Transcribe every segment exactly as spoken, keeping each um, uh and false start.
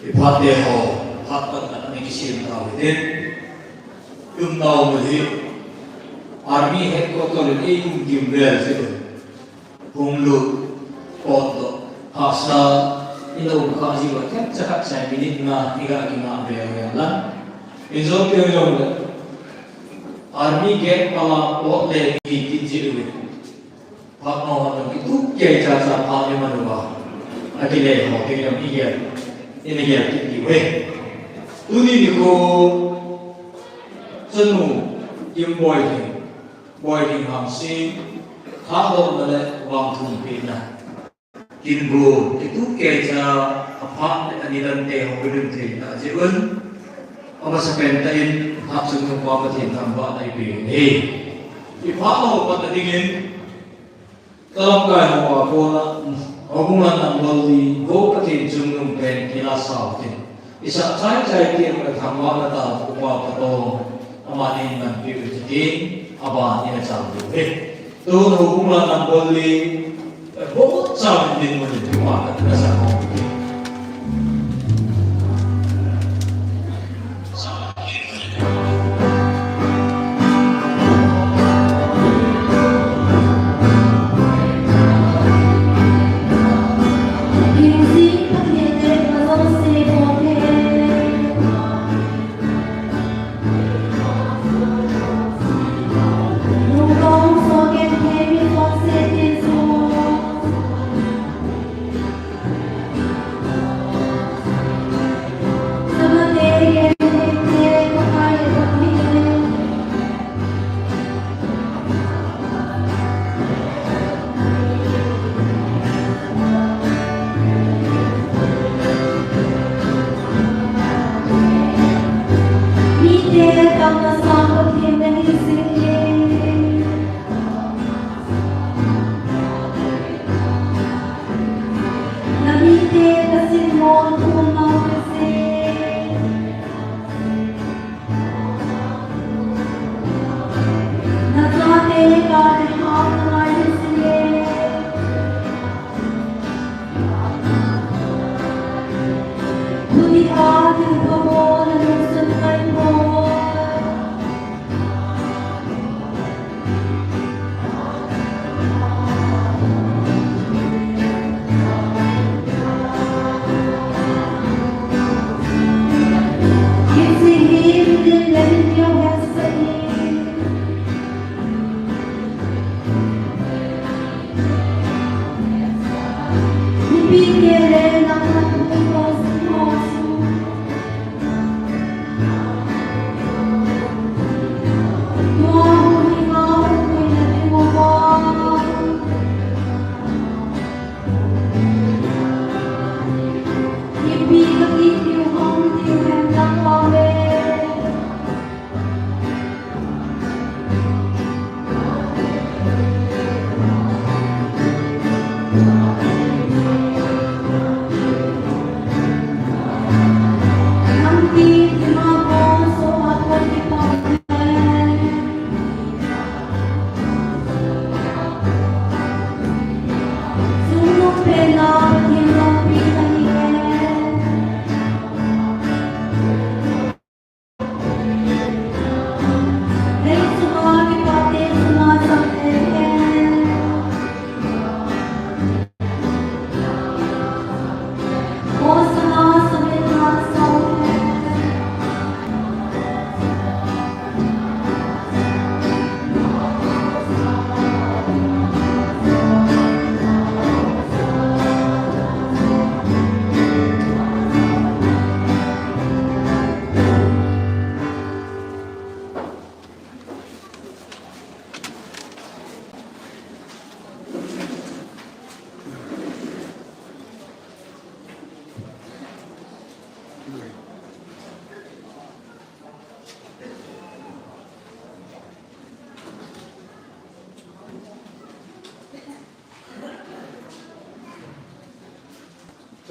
Iphat te ho, phat patna ana kisem tau hitin. Umnau mun hi, Army Headquarter in eium kim vel jeh un. Hung lut, potdoh, hahsa, ina um kha jiu a themcha khat chai minute nga, iga kingah ve u hen lang. Injong teng jong le, Army gate pala pot le ni tin jeh u. Phat nau hon kitup kei cha cha phat ni man uva. Akile ho kei jong igel. Ina gel kit diu ve. Tuni nikho chanu Kimboi Lhing, Boilhing Hangsing, thahdohna le vangthumpehna. Kinbul, kitup kei cha aphat le anidante ho kilim theina jeh un. Amasapen tah in, phat chungnung pa Pathen thangvahna ipeh u ahi. Iphat ho patna dingin, Kalamkai ho a kona, Houbung Lam number li, Vo Pathen chungnung pen kila sao tin. Isah chai chai teng le thangvahna tao upa patong, amani ngan piu chitin, aban ina chang diu ahi. Tun Houbung Lam number li, Vo Cham din mun upa kata sa ho.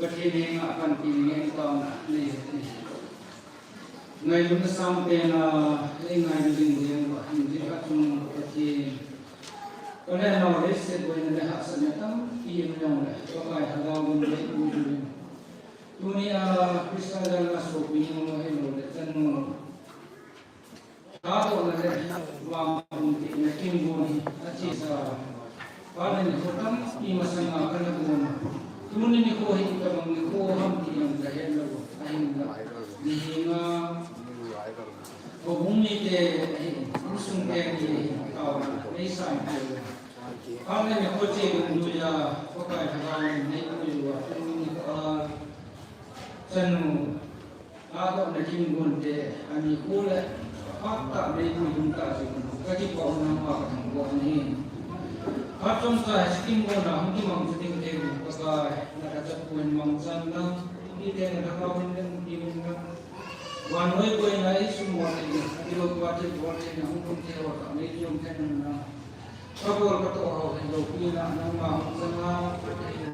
Pathen henga panpi ngen taona nei u hite. Ngailutna sangpen a, eingailu ding ding uva, hingjing khat chung Pathen. Kale nao leiset boina le hahsatna tampi um jongle, Pakai Lhagao in le u ding. Tunia Christmas Nihinga, houbung mite, insung te ni, tao, nei sang te. Ang ne ko che dungjuiya, Pakai Lhagao in nei puiya, tuni nikho a, chanu, adohna kimgon te, ani khu le, phat tah nei pui ding tah jeh un, ka kipah un nangma ka thangvah ahi. Phat chomcha hiche kimgon a hung kimangcha ding thei un, Pakai, na kachatpoi mangchan lang, tuni te na Lhagao in le hung kimin lang. Vannoi boina, insung mo te, kilou pa te, bol te, na hung kum te, ho tah nei jom thei nang na. Kabol katoh ho hi loupina nangma hung chang a,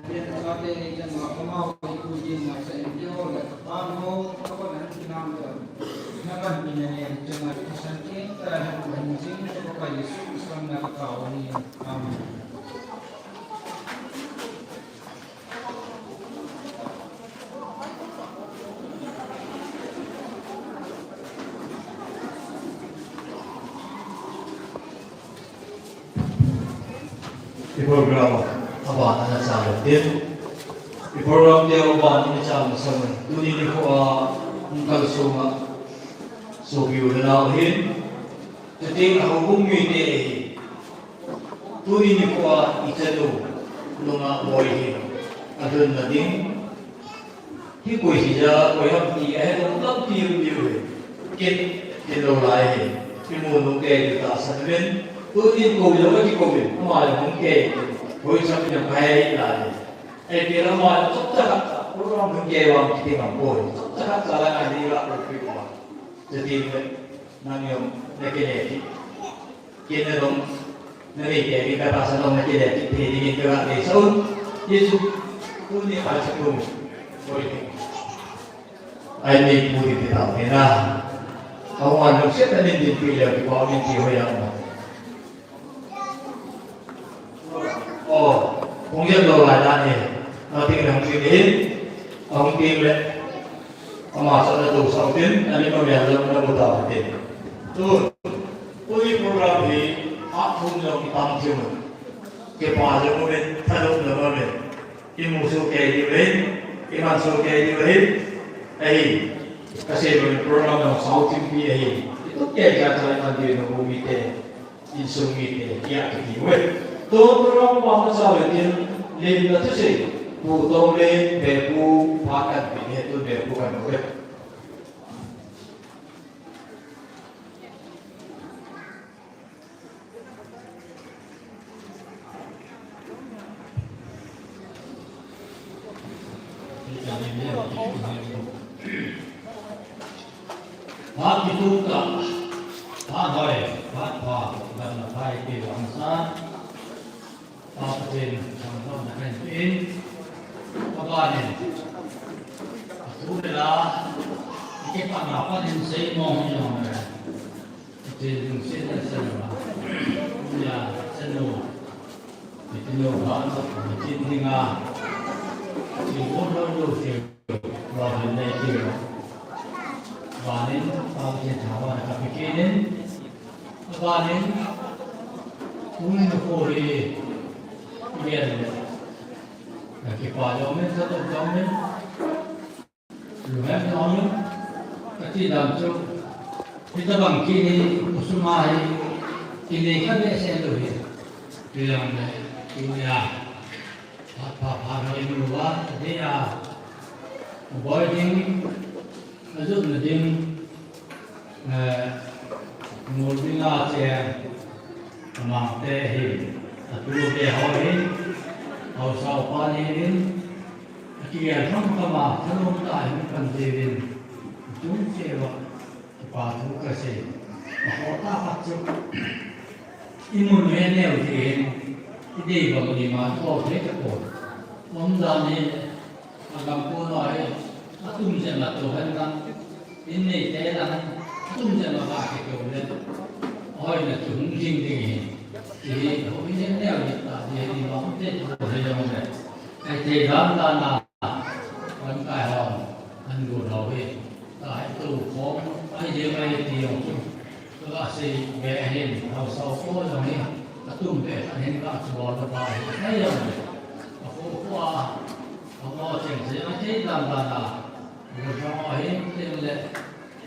pen chate nei chang a, amau hi pu jing ma sa in kihol le ka pan ho, ka pan han kinam le, na pan pi na ne chang a, ka san kin ta han pu han jing, ka pa Jesu Christ na ka tao ni. Amen. I program aban ana chal tin. I program te aban ana chal masang in. Tuni nikho a hung kalsong a sopi u le nao hin. Chuteng a houbung mite hi. Tuni nikho a i chanu nunga boi hi. Alhunna ding. Hi koi hija, koi ham ti ahe dong tam ti um diu hi. Kin, kin lou lai hi. Imu nung kei diu tahsan uvin. Tunin kou lou a kikou in. Ama lou nung kei. Hoi cham in a pai lai hi. Ei pi lou ama lou chop chakhat. Program nung kei vang kiti ngam koi. Chop chakhat sa lai a ni la ko pi ko. Jadi nang yom na kei ti. Kei na dong, na nei kei, kei ka tahsan dong na kei le, kei thei dingin ka ga nei sa un. Jesu, tuni a cha kum. Koi. Ai nei pu ding ti tao te na. Ka hung an lungset na nin din pi le, kipah min ti hoi a um. O, hung jem lou lai dan hi. Na ting le hung ting le hin. Ahung ting le. Ama sa na tou sa u tin, ani ma mel lam na mu ta u tin. Tu, tuni program hi, a thum jong i tam thim u. Kipa jong u min, thalou jong u min. I mu soh kei diu hin, i man soh kei diu hin. Ahi, ka sei bang program jong sao thim pi ahi. I tup kei cha cha i man diu na bu mite. Insung mite, kia kiti uve. Tu program vang masa uve tin, lim na thusei, Pu Tonglen, Bepu, phat kan pe ni, tu Bepu kan uve. Phat kitu tah, phat hoi, phat pha, damna phai kei vang sa, Pa Pathen, thangvahna kan pe in, abanin, athu le la, ikipana panin seimo hi jong le, Pathen lungsetna chang a, nia, chanu, Mitin lo ha, mitin dinga, thil bol lo lo thil, lo hin nei thil lo. Vanin, Pathen thangvahna kape kit in. Vanin, tuni nikho hi, i gel le. Kakipah jong in, katoh jong in. Lunghem jong in, kati dan chu, hitabang kini kusuma hi, kini kha behseh lou hi. Tilang le, tunia, phat pha pha lou in uva, tia, boi ding, ajutna ding, eh, ngol dinga cheng, amang te hi, atu te ho hi, haosa upa ni hin, Akigel kham kham a, thanom tah in kan deivin, chun cheva, kipa thu kasei. Akhoh tah khat chu, i mun u he neo ding hin, i dei bang i ma tho thei tapoi. Umdan hi, agam pon a hi, atum jep a tou hen lang, in neite lang, atum jep a ga kitou le, ahoina chu hung jing ding hi. Hi, hou in he neo ding tah ding hi, i ma um te tou thei jong le. Ai thei dan dan a, lamkai hon, an lut ho hi. Ka hai tu khom, ai jeng ai ti jong chu. Ka ga sei be ahin, haosa u ko jong hi. Atum be khat hin ka chu bol ta pa hi. Ai jong le. Akhoh kho a, amo cheng sei, ai thei dan dan a. Gulhang ho hin, tin le,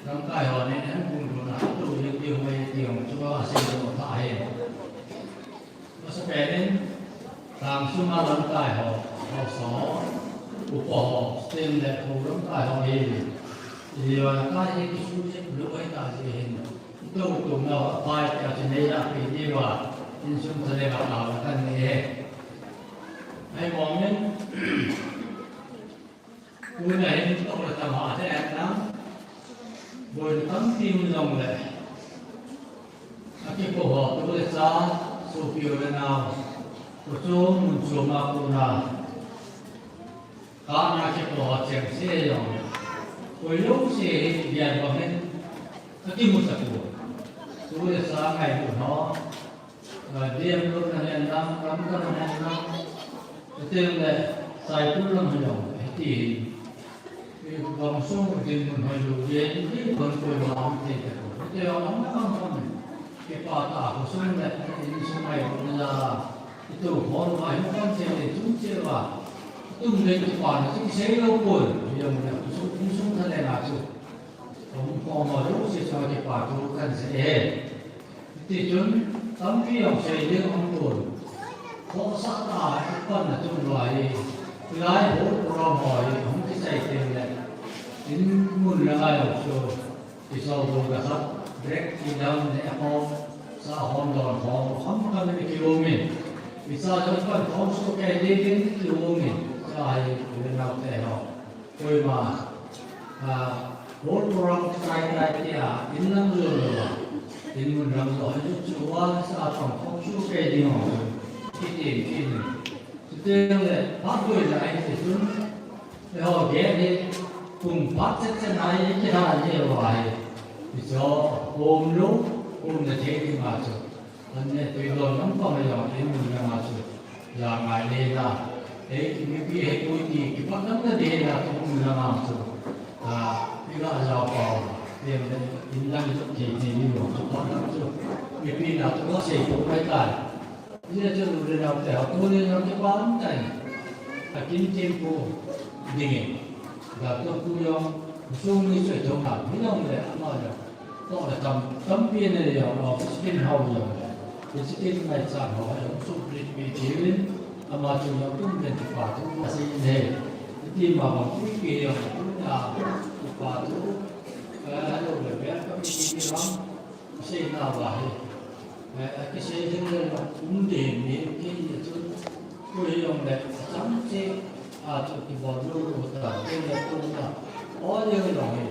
lamkai ho nin, an kum kum na, tu hin, ti hung, ti hung, chu a sin lo ta hin. Masa penin, tang sunga lamkai ho, ho so, upa ho, tin le, ko lamkai ho hin. Liwa kai hi kisu je, lu ai ta je hin. Tu tu na, pai ta je nei la pi ni wa, insung thale la ta wa kan ni he. Ai mong nin, Tuna hin tokle tama te at na. Boina tampi um jong le. Akipo ho tu le cha, sopi u le nao. Ko chu mun chu ma ko na. Ka na kipo ho cheng se jong. Ko yo se hi bian bang hin. Akimu sa ko. Tu le cha ngai bu ho. Diam lo na hen lang, lam ka na hen lang. Teng le, sai pun lang hen lang, hiti hin. Bang sung din mun hoi lu, ye, ye, kon koi ma ang te te ko. Te ang ang ang ang. Ke pa ta ko sung le, in sung ai ko na la. Itu hon ma hin kon che le, chung che wa. Tum le ke pa na, chi sei lo ko. Ye mo na, sung, sung ta le na chu. Hung khom ho jouse chunga kipa thu kasei e. Hiti chun, tampi jong sei ding um pon. Khohsah tah a i panna chunga hi, hilai ho program ho hi, hung kisei teng le. In mun le ngai jong chu, i sau dong le khat, break i dam le a khom, sa khom don khom, kham kham i kium in. I sa jong pan khom su kei ding in kium in. Sa hi, u le nao te ho. Koima, ah, whole program tai tai tia, in lang lou lou a, in mun lang lou, in chu a, sa pang khom chu kei ding ho, kiti, kiti. Chuteng le, phat boi lai ti chun, le ho ge ni, kum phat chet chet nai, ki ha ni wa hi. Ti chu, um lou, um le thei ding a chu. An ne tui don lam pang a jong in mun lama chu ja ngai le na. Ei, mipi hei pui ti kipat lam na de na tu mun lama chu. A, i ga ja pau. Tem le in lang chu thei thei ni lo chu pat lam chu. Mipi na tu ga sei tu mai tai. Ni chu lu le na te ha tu le na te pa lam tai. A kin tempo ding e. Ga tu ku jong sung ni chu thong na. Ni long le ama le. Toh le tam, tampi nei jong, o, Christian ho jong le. Christian ngai chan ho, jong sum rit pi tivin, ama chu jong tum len kipa thu, a sei in he. Ti ma bang pi pi jong, tum na, kipa thu, eh, lo le, ber ka pi pi ram, sei na wa he. Eh, a kisei ding le, um de ni, ki ni chu, ku jong le, chang che, a chu kibol lo, lo ta, ke le tum na, o jong jong he.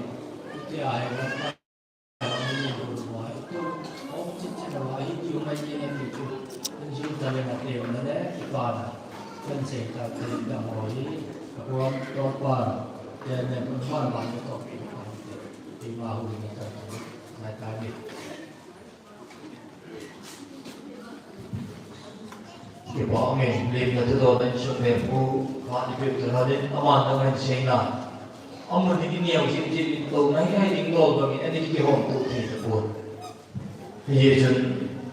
Ti a he, Kipa umin, lim na tu do na insung me pu, ma ni pe tu na din, aman na ngan sing na. Amun ni ni au jin jin to na hi ai ding do ba mi, ani ki hom tu ti ta pu. Hi chun,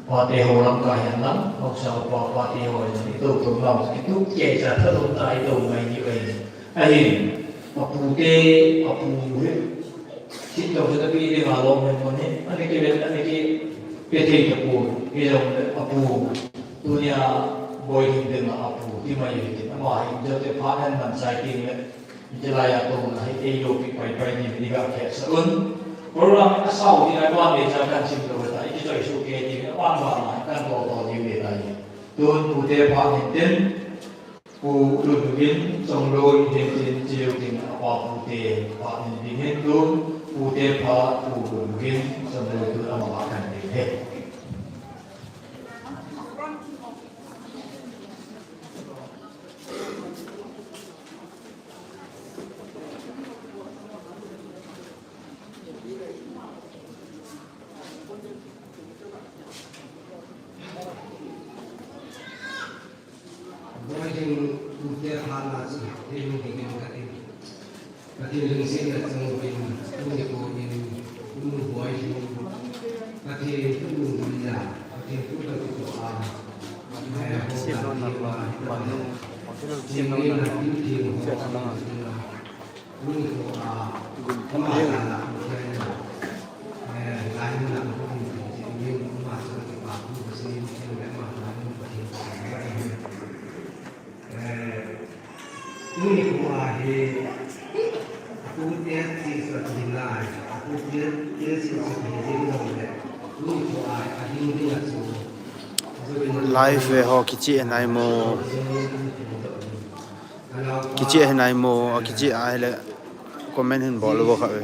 pa te ho lam ka hian lam, hausa pa, pa te ho hian i to to na, ki tu ke cha tha lo ta i to mai ni ai. Ahin, a pu te, a pu he, Chin to se tapi ding a lom hen mon hi, ani ke vet, ani ke pe thei ta pu, hi jong le a pu, tunia boi ding ding a pu, ti mai hi tin, ama hi, jo te pha hen man sai ting le, hi te lai a to na hi, ei lo pi pai pai ni, ni ga ke sa un. Program a sau ni a ban le cha kan sim lo ta, i ki choi su ke ni, a ban ba na, kan to to ni le ta ni. Tun pu te pha hen tin, Pu Lunlugin, Chongloi, Hemchin, Chiu, Tin, apa Pu te pha nin ding hen tun, Pu te pha, Pu Lunlugin, Chongloi tun ama pha kan ding hen. Boi ding pu te pha na chu, hei lung hei ding ka ding. Pathen lungsetna chang uvin, tuni pon in, tuni boi ding, Pathen thu lungdon a, Pathen thu ka kitoh a, eh, ho ka ding a, Pathen lungsetna ding ding ho, Live ve ho kicheh nai mo. Kicheh nai mo, kicheh ahile comment hin bol uvo kha ve.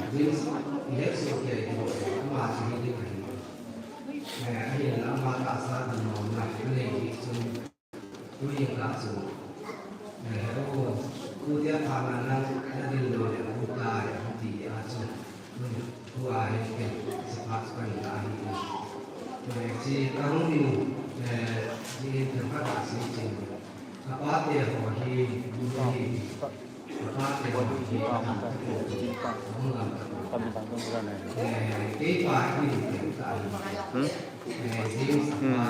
Hmm? Hmm.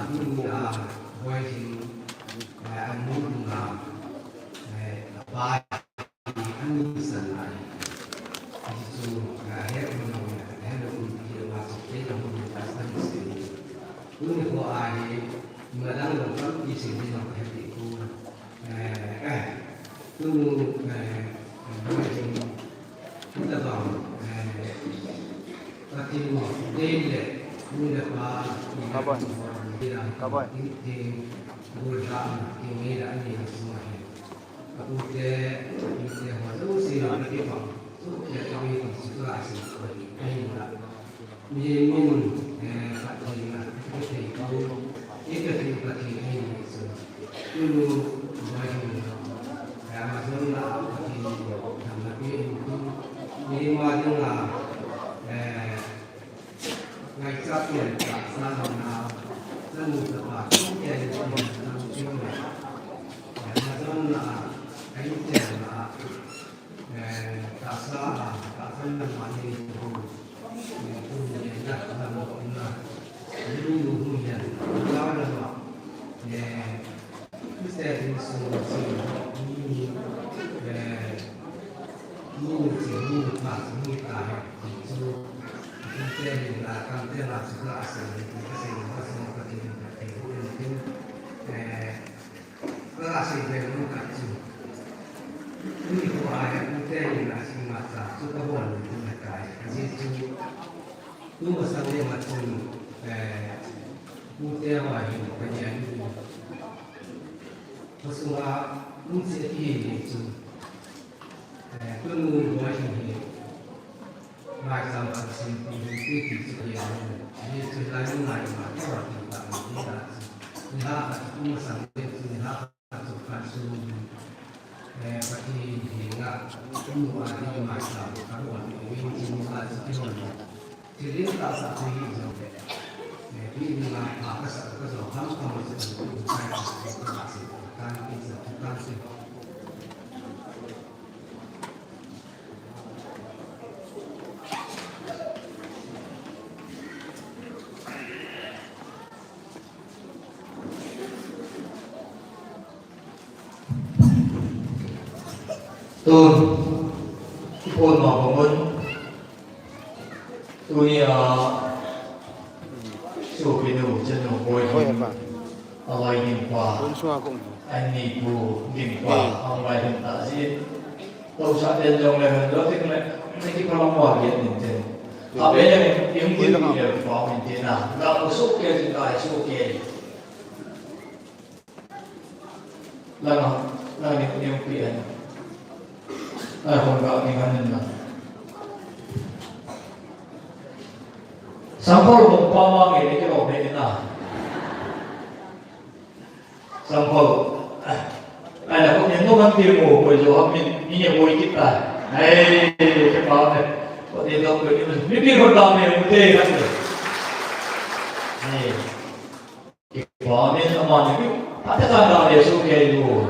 Kabai. Kabai. Tun, iphon ma bang un. Tunia, sopinu, chanu, boi, aloi ding pa. Ani pu ding pa, ang lai ding ta jin. Tau sa den jong le, lo ting le, ni ki pa lam wa bien nin ten. A be le, yung pu ni le pa min tin na. Na ko so ke tin ta so ke. Langa, langa ni, ni pi an. Ai hon ga ni han na. Sampol mo pa ma nge ni ke lo ne na. Sampol. Ai la ko ni no man ti mo ko jo ha min ni ye boi kita. Ai ke pa ne. Ko ni do ko ni mi pi ko ta me mo te ha. Ai. Kipah in amani, ate kanda le so ke lu.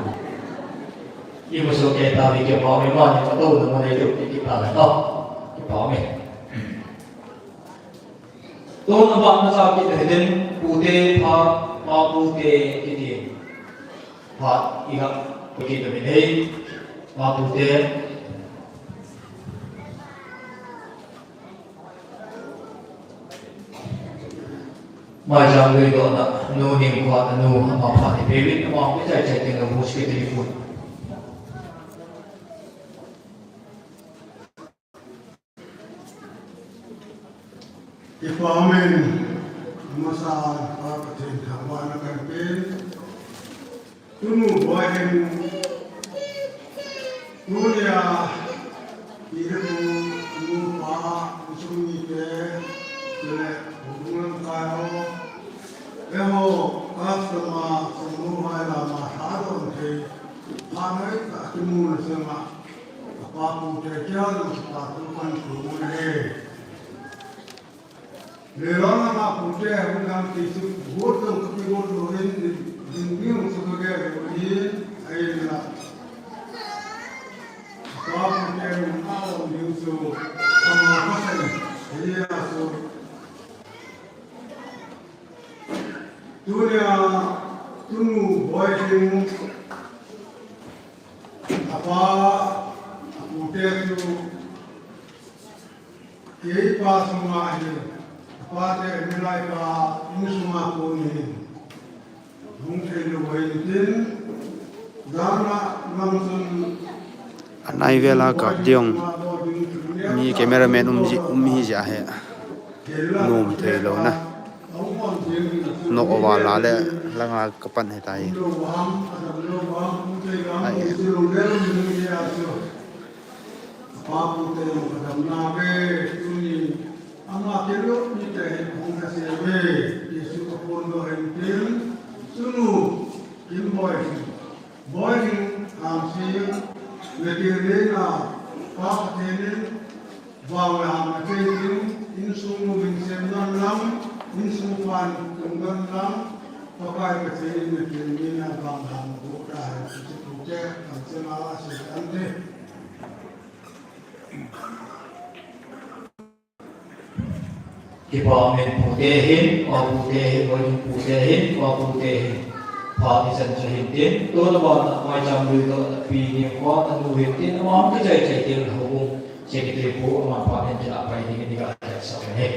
Imu so ke ta le kipah in mani, ma to na mani to kipah le ta. Kipah in. To na ba na sa ki te den, pute, pa, pa pute, kiti. Pa, iha, kiti to min hei, pa pute. Maicham lui dohna, nu Nimkhoa, nu ama phat ni pevin, ama hung kichai chai teng le hung secretary pu. Kipa umin, amasa Pa Pathen thangvahna kahin pe. Tunu Boihing, tunia, irepu, nupa, insung mite, chule, houbung lamkai ho, eiho, customer, sangnu hai lama, tha don thei, pha nai ta kimu na sema, apa pute kia na pa tu kan tu mu ne. Leilon lama pute hung dam ti chu, got dong ka kigot lou in, din, din ding chu ka gel lou in, ahin la. Apa pute hung a lou ding chu, ama ka sai, ahi a chu. Tunia, tunu Boihing, apa, apute chu, Keipa sunga hin, apate milai pa insunga kon hin, hung thei lou ahin tin, dana lam chun, anai vela kap ding, mi cameraman um ji, um hi ji ahi, nom thei lou na, nok ova la le, langa kapan hi tai. Ai. Apa pute jong ka damna ve, tuni ama kilutna te hi hung na se ve, Jesu ka phondoh ahin tin, tunu, Kim Boihing, Boihing, Hamsing, Meitei le na, Pa Pathen in, vang le ham na chei tin, insung nu min sem nan lang, insung pan tung nan lang, Pakai Pathen in Meitei le na vang le ham na bu ta hai, Jesu pute, kan se ma la se kan te. Kipa umin pute hin, o pute hin, o pute hin, o pute hin. Phat ichan chu hin tin, tuna bana maicham lui dohna pi Nimkhoa, anu hin tin, ama hung kichai chai teng le houbung secretary pu ama phat hin tin apai ding in ka hetsah uve.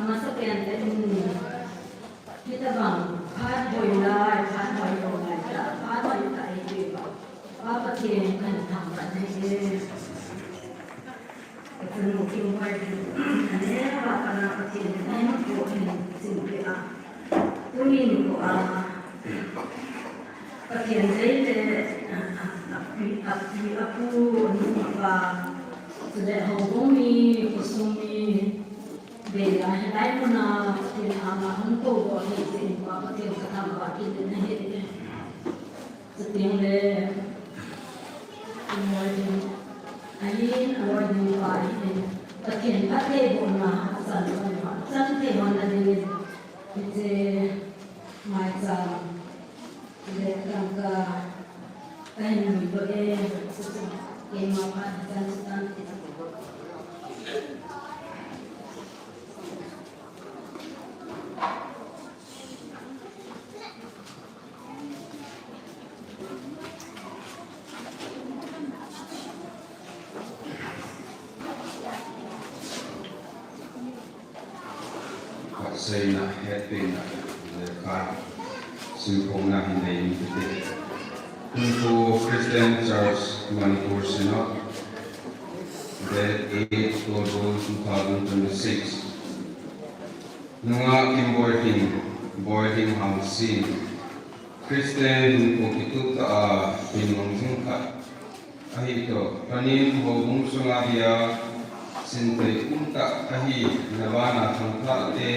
Amasapen le, um, hitabang, phat boi lai, phat boi lou lai, ta, phat boi ta, eh, Pa Pathen kan thangvah nahi e. Kachanu Kim Boihing, aneo a kana Pathen in ahin pu ahin chingpeh a. Tuni nikho a, Pathen deile, api, api, apu, anu, apa, chule houbung mi, khosung mi, vela hilai muna Pathen anga hung koudoh ahi jeh in Pa Pathen kathangvah kit in ahi. Chuteng le, Boihing, ahin, Boihing pa ahin, Pathen phattheibohna achan thei hon, achan thei hon na dingin, hiche maicham le dangka kahin lui doh e, chuchu keima phat chan chu tan ti. Phatseina, hetpehna, lekha simphongna hin nei inte. Hunphu Christian Church Manipur Synod, date eight October two thousand twenty-six. Nungah Kim Boihing, Boihing Hamsing, Christian hinkho kitup tah a hinlong jing khat ahi toh, panin houbung sunga dia sinthei um tah ahi, nabana khangthah te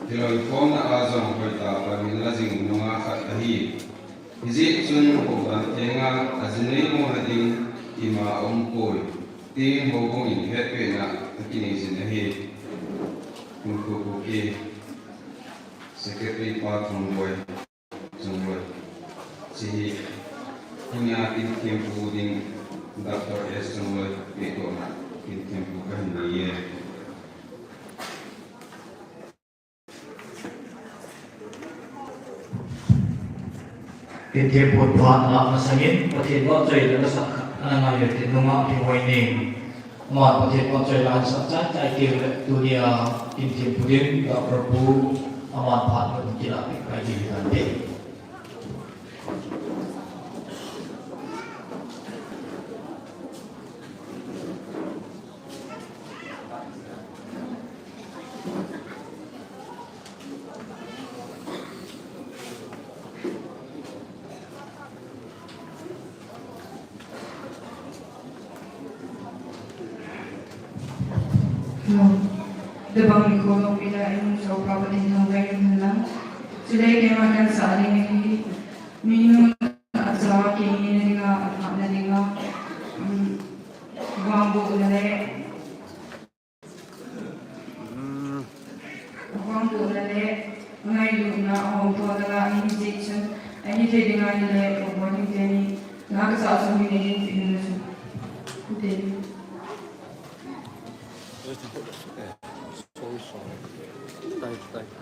kiloikhomna a jong hoitah a pan hinla jing nungah khat ahi. Hijeh chun houdan thenga ajinei mona ding ima aumpoi, tin houbung in hetpehna akinei jin ahi. Hunphu Kuki, Secretary Pa Thongboi, Chongboi. Hiche hi, tunia tin thempu ding Doctor S Chongloi pehdohna, Kinthempu kahin nei e. Kinthempu phat lah masangin Pathen vahchoi la nasah khat ana ngai uvin, nungah Lhinghoineng. Aman Pathen vahchoi la nasah chai chai teng le tunia Kinthempu ding Doctor Pu aman phat lah kilah peh pai ding ahi tante. Hello. Tobang nikho lou peh a eihung sohpa Pathen thangvah in umhen lang. Chule keima kahin sah ding ahi. Minu acha keini na dinga, athah na dinga, um, vangbohna le, vangbohna le ngailutna ahomtho na la ahi jeh chun, ahi thei dinga ahile, Pathen in teni, na kasa sung hi nei in ti na chu. Teni. Sorry, sorry. Thank you, thank you.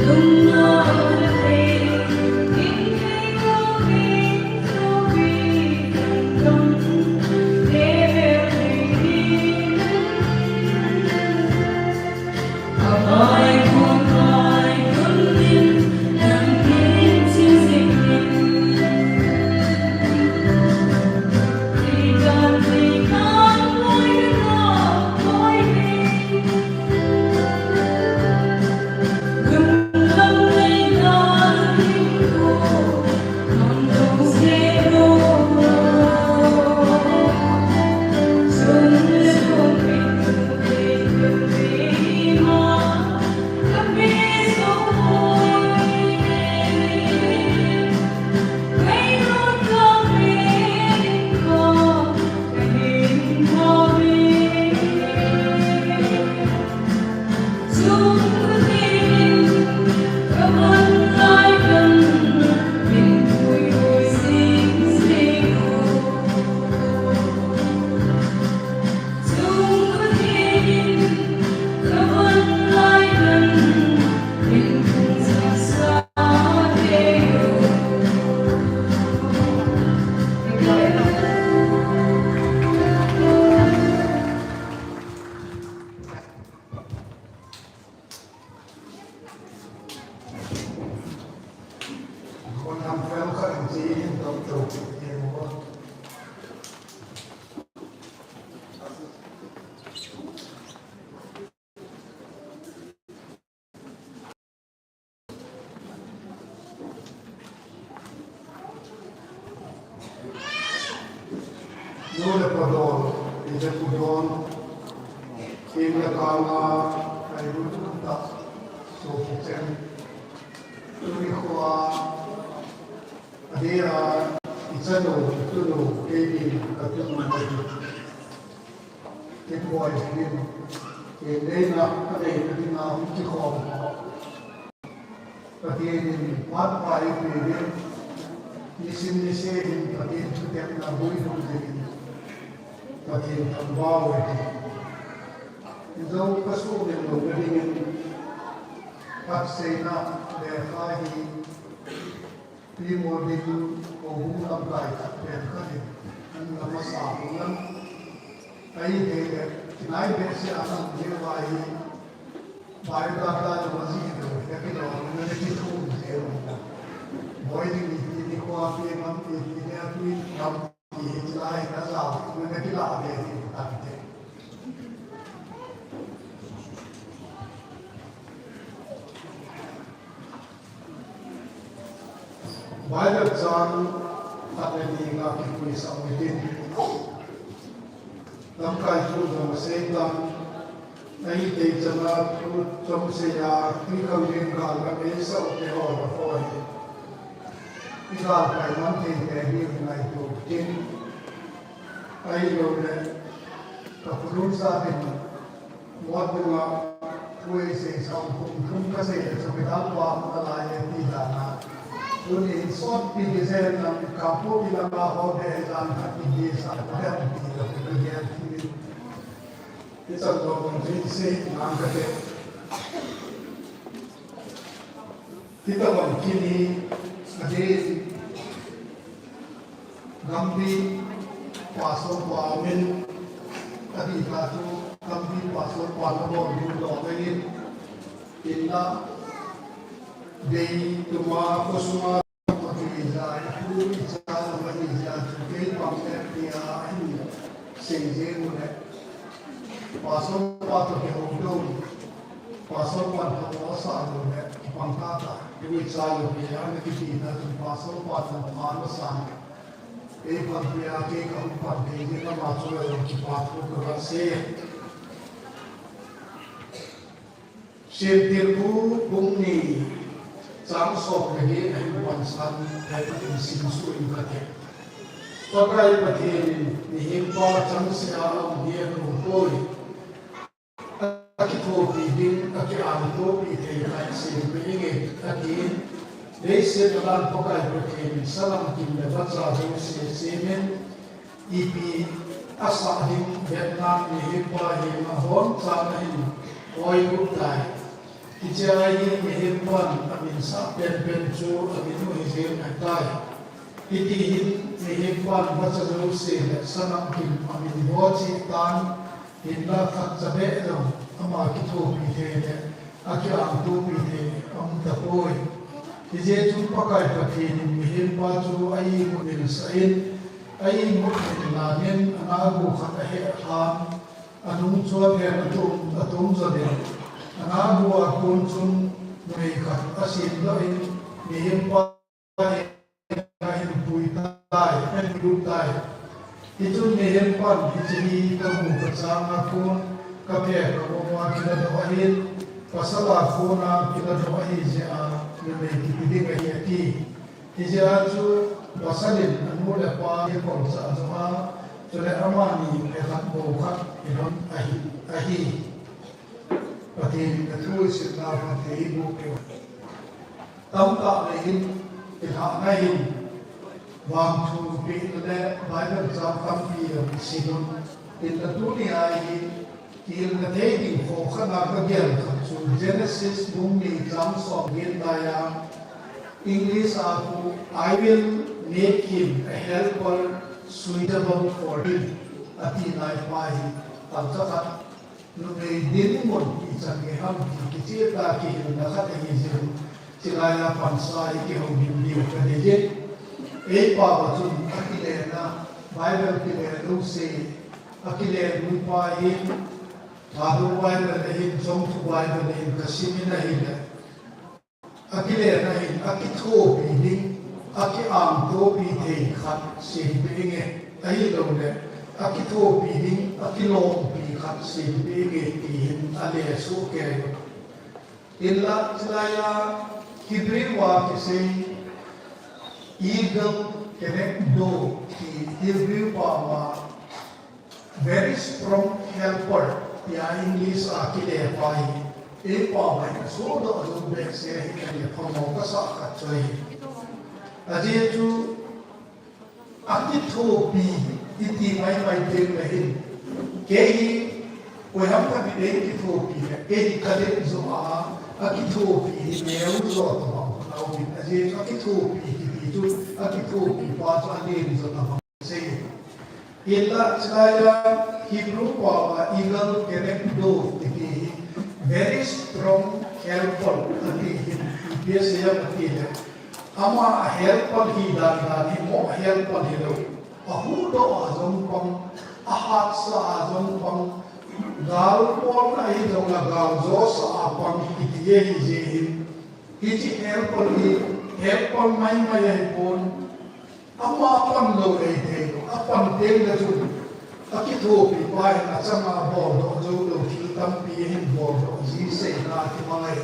Nu le pa don, i le pu don, kin le kang a, ai lu tu ta, so ki chen. Tu ni khua, a dia, i chanu, tu nu, ke ni, ka tu nu, ka tu. Kiboi hin, kei leina, ka leina dinga hung kikhom. Pathen in phat pha eipeh in, nisim niseh in Pathen thutepna boh lhung jing in, Pathen thangvah u hen. Injo ka suhmil louna dingin, phatseina lekha hi, Pi Molding houbung lamkai khat pen khat in, an la masa hung an. Ahithei le, kinai behseh a kan jeh uva hi, biodata jong ajih lou, ka kilom, na kithum jeh u. Boi ding iti, nikho a pi ngam iti, ne api ngam iti, hilai ka jao, na kilah ve ding tante. Bible chang khat le ni nga kipuisah u hitin. Lamkai thu jong asei tan, ahithei chan a thu chomsei a, twikhanglen gal a eisah u te ho la ho hi. I galkai man thei te hi ngaito tin. Ahilouleh, ka khonung sah in, Mot dunga thu eisei sa u kum thum kasei le chu kidang pa hung nalai e ti dan a. Tuni hin sotpi kijen lang Kangpokpi langa ho be jan khat kiding sa ka dem ti ka kigel ti. Hichan lou ding chu isei nang kate. Hitabang kini adin Gambi Pastor pa min adin ta chu Gambi Pastor pa na bol ding lou ding in, inna dei tuma khosunga Pathen ija, ipu icha, ama ija, kei pang le pia, ahin sei jeng u le. Pastor pa toh kihou lou. Pastor pan toh asa lou le, kipang tata. Ipu icha lou pia, ana kiti na chun Pastor pa toh ma lo san. Kei pang pia, kei kahung pang thei jeng, ama chu le kipa thu kasei. Semtilbu bung ni chang som le get ahin pansan, Pakai in simsuh in kate. Pakai Pathen in mihempa changseh a aum hi anom poi. Akithopi ding, aki-anthopi thei khat sempeh inge, atin. Leiset a dan Pakai Pathen in salam kim le vacha jouse semin, ipi asah ding hetna mihempa henga abonchan ahin oigup tai. Hiche a hin mihem pan amin sah penpen chu amin u hi jeng ahitai. Hiti hin mihem pan vacha jouse le sanang kim amin vo cheh tan, hinla khatcha beh jong ama kithopi thei le akiangtopi thei aum tapoi. Hijeh chun Pakai Pathen in mihem pa chu a-imut milsah in, a-imut milnan in, anabu khat aheh lhan, anung chu aphen atom, atom jol in, anabu a kon chun numei khat asemdoh in, mihem pa ahinpui tai, ahinlut tai. Hichun mihem pan hiche hi kamu kachang a kon, kaphe kagong a kiladoh ahin, pasal a kon a kiladoh ahi jeh a numei kipe ding ahi ati. Hijeh a chu pasal in anu le apa hi akolchah joh a, chule amani phe khat bou khat hilhon ahi, ahi. Pathen in athu isimna phatthei eiboh peh u. Tamtah le hin, ilhahna hin, vangthu pehna le Bible chang tampi jong isim un. Hinla tuni a hi, kihilna thei ding kho khat a kagel khat chu Genesis bung ni chang som gen lai a, English a khu, "I will make him a helper suitable for him," ati lai pa hi, tamtah khat numei dinmun ichan gei ham ti kicheh tah kihilna khat ahi jeh un, chulai a pansa hi kihoulim diu kadei e. Eipao a chun akilena, Bible kile jouse, akile nupa hin, Thadou Bible ahin, Chongthu Bible ahin kasim in ahile, akilena hin, akithopi ding, akiangtopi thei khat sempeh inge, ahilouleh, akithopi ding, akilompi khat sempeh inge, ti hin ale soh kei. Hinla, chulai a Hebrew a kisei, eagle kenegdo, ti Hebrew pao a, very strong helper, tia English a kile pa hi, eipao a hin asohdoh jou behseh ahi, kile phamo kasah khat chu ahi. Ajeh chu, akithopi iti maimai teng le hin, kei hi, koiham khat in eikithopi le, kei hi kadet joh a, akithopi hi neo jo tabang, nauvin, ajeh chu akithopi kiti chu, akithopi pa chu alen jo tabang. Sei. Hinla, chulai a Hebrew pao a eagle kenegdo kiti hi, very strong helper ati hin, ipi asei em ati le, ama a helper hi dan dan hi, moh helper hilou. Ahuhdoh a jong pang, ahatsah a jong pang, gal bolna hi jong le galjosah a pang kiti ahi jeh hin, hiche helper hi, helper maimai ahipon, ama pan lou lei thei lou, apan teng le chun, akithopi pa hin achanga boldoh jou lou thil tampi ahin boldoh ji seina kimang ahi.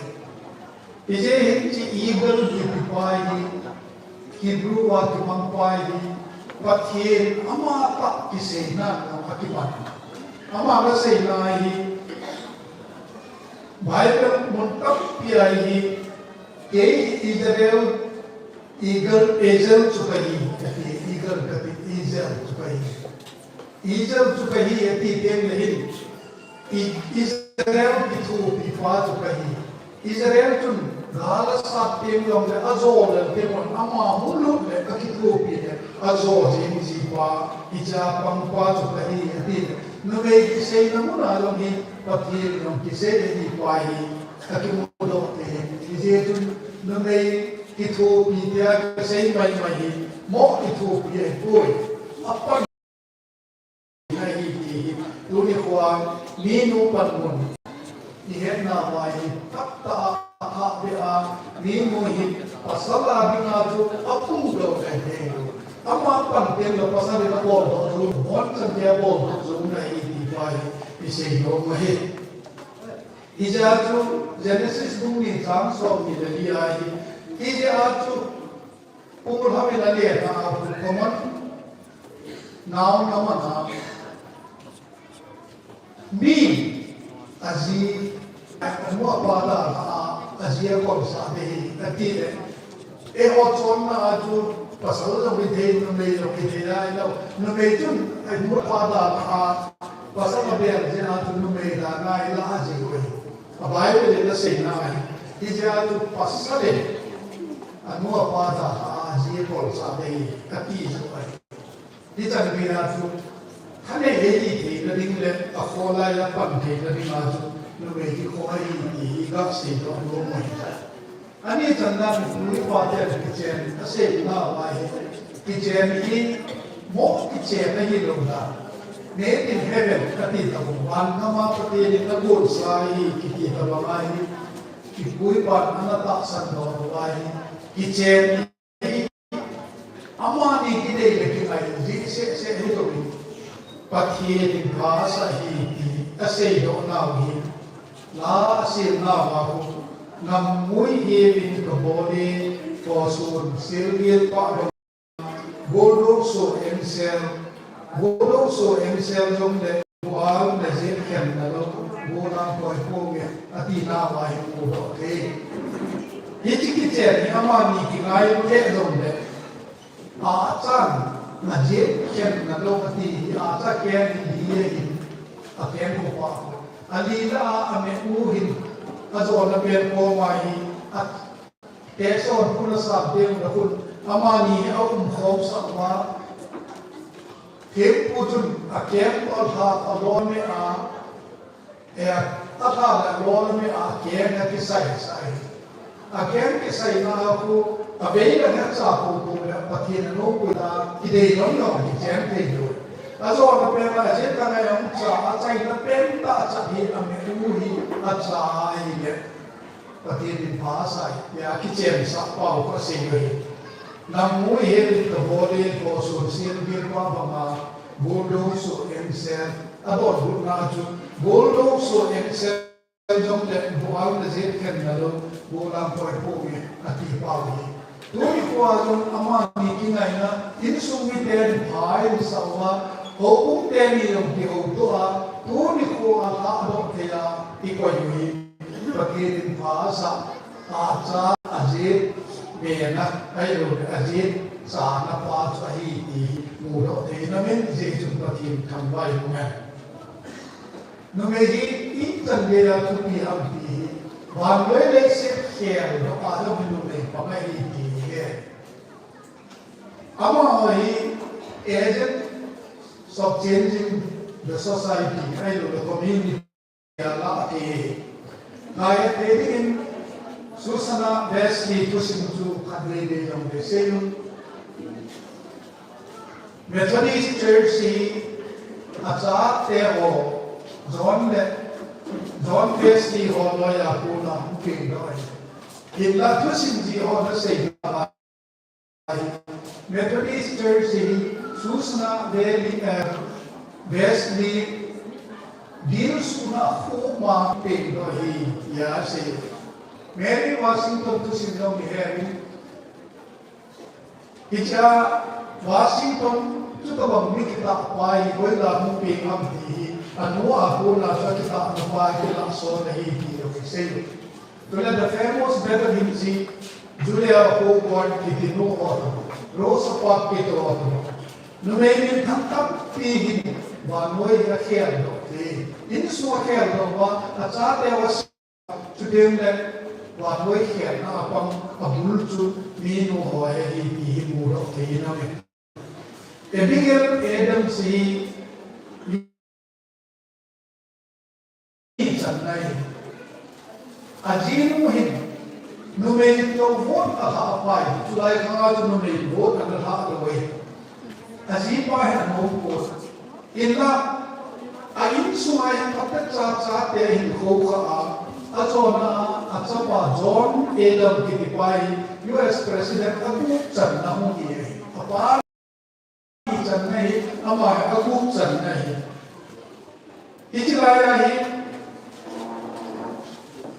Hijeh hin hiche eagle kiti pa hi, Hebrew a kimang pa hi, Pathen amatah kiseina a kiman. Ama kaseina hi, Bible mun tampi a hi, kei Israel, eagle, Israel chu kahi, kati, eagle kati, Israel chu kahi. Israel chu kahi ati teng le hin, I-, Israel kithopi pa chu kahi. Israel chun gal asat teng jongle, ajo lel teng jongle, ama hung lut le akithopi le ajo jing ji pa, hiche a pang pa chu kahi ati le, numei kiseina mun a jong hi, Pathen jong kisei ahi pa hi akimudoh thei. Hijeh chun numei kithopi tia kisei maimai hi, moh kithopi ahipoi. Apan ahi ti hi, tuni khoa minu panmun ihetna uva hi, tamtah a athah beh a, minu hi pasal a dinga chu apung lou ahi. Ama pan teng le pasal in aboldoh jou, abonchan te aboldou jouna ahi ti pa hi isei nom ahi. Hijeh a chu Genesis bung ni chang somni le li a hi, hijeh a chu Pu Mulham in aletna a, common noun aman a, mi, aji, anu apa dalha a, aji akolsah ding ahi, ati le. Eiho chonna a chu pasal jong hithei, numei jong hithei ahilou. Numei chun anu apa dalha a, pasal abel jeh a chu numei dalha a aji uve. Bible in asei na ahi. Hijeh a chu pasal in anu apa dalha a aji abolsah ding ahi, ati chu ahi. Hichan gei a chu thanei eiti theina ding le akholai a pan theina ding a chu numei kikhoh ahi ti hi gasei doh nom ahi. Ani channa mipi pate kichen, asei nauva hi, kichen hi mo kichen ahilou dan, made in heaven kati tabang, van gam a Pathen in abolsah ahi kiti tabang ahi. Mipi pan ana tahsan doh uva hi, kichen hi amani kidei le kingai jeh seh seh hilou in, Pathen in pha asah ahi ti asei doh nau hi, la asim nauva khu, Namngui hevin kabol e, khosun silgil pah banga, goldong so emsel, goldong so emsel jong le, bual na jet khen na lou, golang koi pong e, ati nauva hi mudoh thei. Hiche kichen hi amani kingai lheh jong le, achan na jet khen na lou ati hi, acha keng hi hi ahin, akeng khopa, alila a, ameh u hin, ajona pen koma hi, a Teson khu na sap ding na khun, amani hi aum khom sah uva. Thempu chun akeng toh alha alon me a, eh, alha le alon me a, akeng akisai sai. Akeng kisai na khu, avei le acha khu khu le Pathen anom pui ta, kidei lom lom kichen thei lou. Ajona pen a, ajet na ngai aum cha, achaina pen tah cha hi, ameh u hi, acha ahi le. Pathen in pha asah e, tia kichen sah pau kasei u ahi. Namngui hevin kabol e, khosun silgil pah banga, goldong so emsel, adonbutna chu, goldong so emsel jong le, bual na jet khen na lou, golang koi pong e, ati pau ahi. Tuni khoa jong amani kingaina, insung miten pha in sah uva, houbung teni jong kihouto a, tuni khoa lhahdoh thei a, ikoi u hi. Pathen in pha asah, acha, ajet, mena, ahilou le ajet, chana pa chu ahi ti hi mudoh thei in amin, hijeh chun Pathen thangvah in um hen. Numei hi ichan gei a thupi ham ti hi, vannoi leiset kheldoh a jong numei pang ahi ti hi. Amaho hi agents of changing the society, ahilou le community a la ati. Ngai thei dingin Susanna Wesley thusim chu khatvei vei jong vei sei un. Methodist Church hi achate ho, John le, John Wesley ho noiya kona hung pengdoh ahi. Hinla thusim ji ho nasei a, Methodist Church hi Susanna Wesley, eh, Wesley dil suhna khoma pengdoh ahi, tia asei. Mary Washington thusim jong iheuvin. Hichea Washington chutobang mi kitahpa hi hoilai a hung peng ham ti hi, anu a kona chu akitahna pa kilahson ahi ti jong isei. Chule the famous Bethlehem hi Julia Howard kiti nu ho toh, Rosa Parks kiti ho toh, numei minthang tampi hin vannoi akheldoh te, insung akheldoh uva, achate uva, chuteng le vannoi khelna a pang abul chu minu ho ahi ti hi mudoh thei in aume. Abigail Adams hi ichan ahi. Ajinu hin numei in jong vote alhah pai, chulai khanga chu numei vote ana lhah lou ahi. Ajipa hin anom pon. Hinla, a insunga hin aphatecha chate ahin khoukhah a, ajona a, achapa John Adams kitipa hi U S President agup channa hung hi ahi. Apa ni channa ahi, ama hi agup channa ahi. Hiche laiya hi,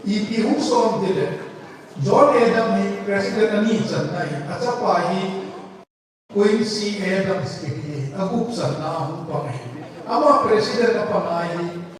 ipi hung soh ham tile, John Adams hi President ani channa ahi, achapa hi Quincy Adams kiti agup channa a hung pang ahi. Ama President apan ahi,